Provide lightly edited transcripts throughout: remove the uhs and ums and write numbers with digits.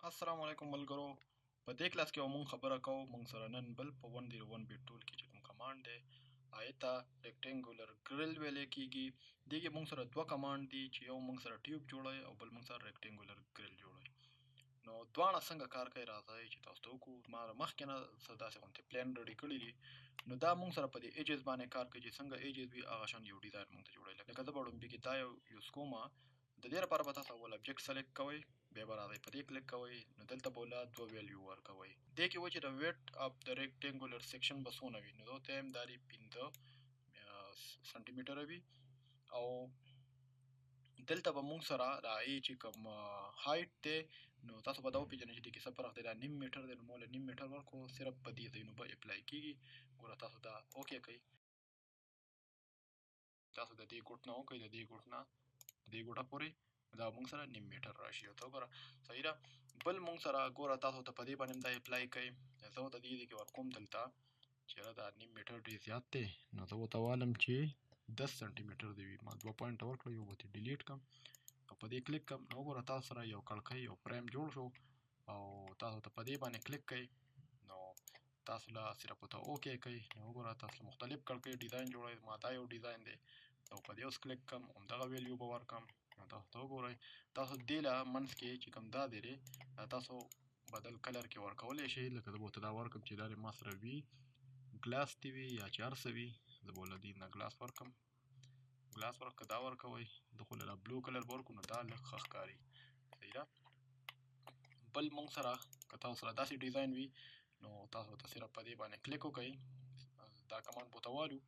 السلام علیکم ملګرو، په دې کلاس کې مونږ خبره کوو. مونږ سره نن بل په 101 بیټ ټول کې چې کوم کمانډ دی، هغې ته ریکټینګولر ګرل ویلی کېږي. دې کې مونږ سره دوه کمانډ دي، چې یو مونږ سره ټیوب جوړوي او بل مونږ سره ریکټینګولر ګرل جوړوي. نو دواړه څنګه کار کوي، راځئ چې تاسو ته وکړو. ما مخکې نه څه داسې غوندې پلان ریډي کړي دي. نو دا مونږ سره په دې ایجز باندې کار کوي، چې څنګه ایجز وي هغه شان یو ډیزاین مونږ ته جوړوي. لکه زه به ړومبي کې دا یو یوز کوم. د دې لپاره به تاسو اول ابجیکټ سلیکټ کوئ، بیا به راځئ په دې کلیک کوئ. نو دلته به له دوه ویلیو ورکوئ. دې کې و چې د ویډ اف د ریکټینګولر سیکشن به څونه وي، نو زه ورته وایم دا دې 5 سانتي میټره وي. او دلته به مونږ سره د هغې چې کوم هایټ دی، نو تاسو به دا وپېژنئ چې دې کې څه فرق دی. دا نیم میټر دی، نو موږ له نیم میټر ورکړو، صرف په دې ځایونو به اپلای کېږي. ګوره تاسو دا اوکې کړئ، تاسو د دې ګوټ نه وکړئ، د دې ګوټ نه دې ګوټه پورې دا مونږ سره نیم میټر راشي. ته وګوره، صحیح ده. بل مونږ سره ګوره تاسو ته په دې باندې هم دا اپلای کوي. زه ورته دې کې ورکوم دلته چې یاره دا نیم میټر ډېر زیات دی، نو زه ورته والم چې 10 سانتي میټر دی وي. ما دوه پوینټ ورکړو، یو به ترې ډیلیټ کړم او په دې کلیک کړم. نو وګوره تاسو سره یو کړکۍ یو فریم جوړ شو، او تاسو ته په دې باندې کلیک کړئ، نو تاسو له صرف ورته اوکې کړئ. نو وګوره تاسو له مختلف کړکۍ ډیزاین جوړوئ. ما دا یو ډیزاین دی، او په دې اوس کلیک کړم، همدغه ویلیو به ورکړم. نو تاسو ته وګورئ، تاسو دې له منځ کې چې کوم دا دی، دا تاسو بدل کلر کې ورکولی شئ. لکه زه به ورته دا ورکړم چې دا دې ما سره وي ګلاس دې وي یا چې هر څه وي، زه به له دې نه ګلاس ورکړم. ګلاس ورکړه، دا ورکوئ، زه خو له دا بلو کلر به ورکړو، نو دا لږ ښه ښکاري. صحیح ده. بل مونږ سره که تاسو سره داسې ډیزاین وي، نو تاسو ته صرف په دې باندې کلیک وکړئ، دا کمانډ به ورته والو،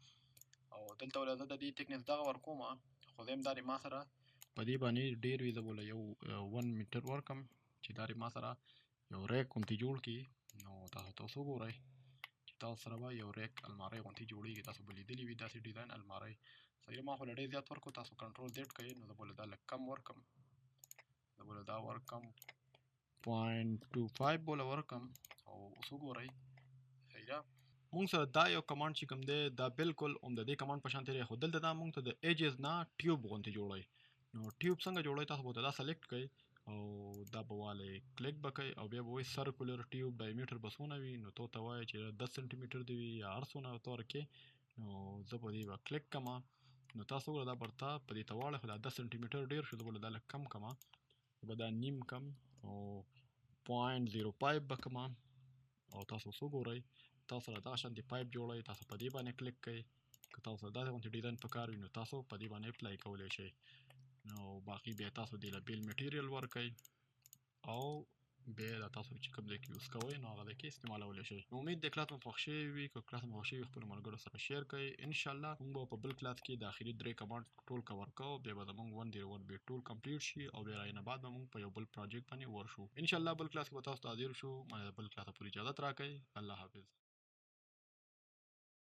او دلته ولې زه د دې تکنس دغه ورکوم، خو زه هم دا ما سره په دې باندې ډېر وي، زه به له یو 1 میټر ورکړم چې دا ما سره یو ریک غوندې جوړ کړي. نو تاسو ته اوس وګورئ چې تاسو سره به یو ریک المارۍ غوندې جوړېږي. تاسو به لیدلي وي داسې ډیزاین المارۍ. صحیح، ما خو له ډېر زیات ورکړو، تاسو کنټرول زیډ کړئ، نو زه به له دا لږ کم ورکړم، زه به له دا ورکړم 0.25 به له ورکړم، او اوس وګورئ. صحیح ده. مونږ سره دا یو کمانډ چې کوم دی، دا بالکل هم د دې کمانډ په شان دی، خو دلته دا مونږ ته د ایجز نه ټیوب غوندې جوړوي. نو ټیوب څنګه جوړوي، تاسو به دا سلیکټ کړئ، او دا به والې کلیک به کوئ، او بیا به وایي سرکولر ټیوب ډایمیټر به څونه وي. نو ته ورته وایې چې 10 سانتي میټر دی وي یا هر څونه ته ورکې. نو زه په دې به کلیک کړم، نو تاسو وګوره دا به ورته په دې ته واړوي، خو دا 10 سانتي میټر ډېر شو، زه به له دا لږ کم کړم، زه به دا نیم کړم، او 0.05 به کړم. او تاسو اوس وګورئ، تاسو سره دا شان دی پایپ جوړوي، تاسو په دې باندې کلیک کړئ. که تاسو سره داسې غوندې ډیزاین پکار وي، نو تاسو په دې باندې اپلای کولی شئ. نو باقي بیا تاسو دې له بیل میټیریل ورکړئ، او بیا دا تاسو چې کوم ځای کې یوز کوئ، نو هغه ځای کې استعمالولی شئ. نو امید دی کلاس مو خوښ شوی وي. که کلاس مو خوښ شوی وي، خپلو ملګرو سره شیر کړئ. انشاءالله موږ به په بل کلاس کې د اخري درې کمانډ ټول کور کوو، بیا به زموږ 101 بیټ ټول کمپلیټ شي، او بیا راینه بعد به موږ په یو بل پروجیکټ باندې ورشو. انشاءالله بل کلاس کې به تاسو ته حاضر شو. ما د بل کلاس پورې اجازه راکړئ. الله حافظ.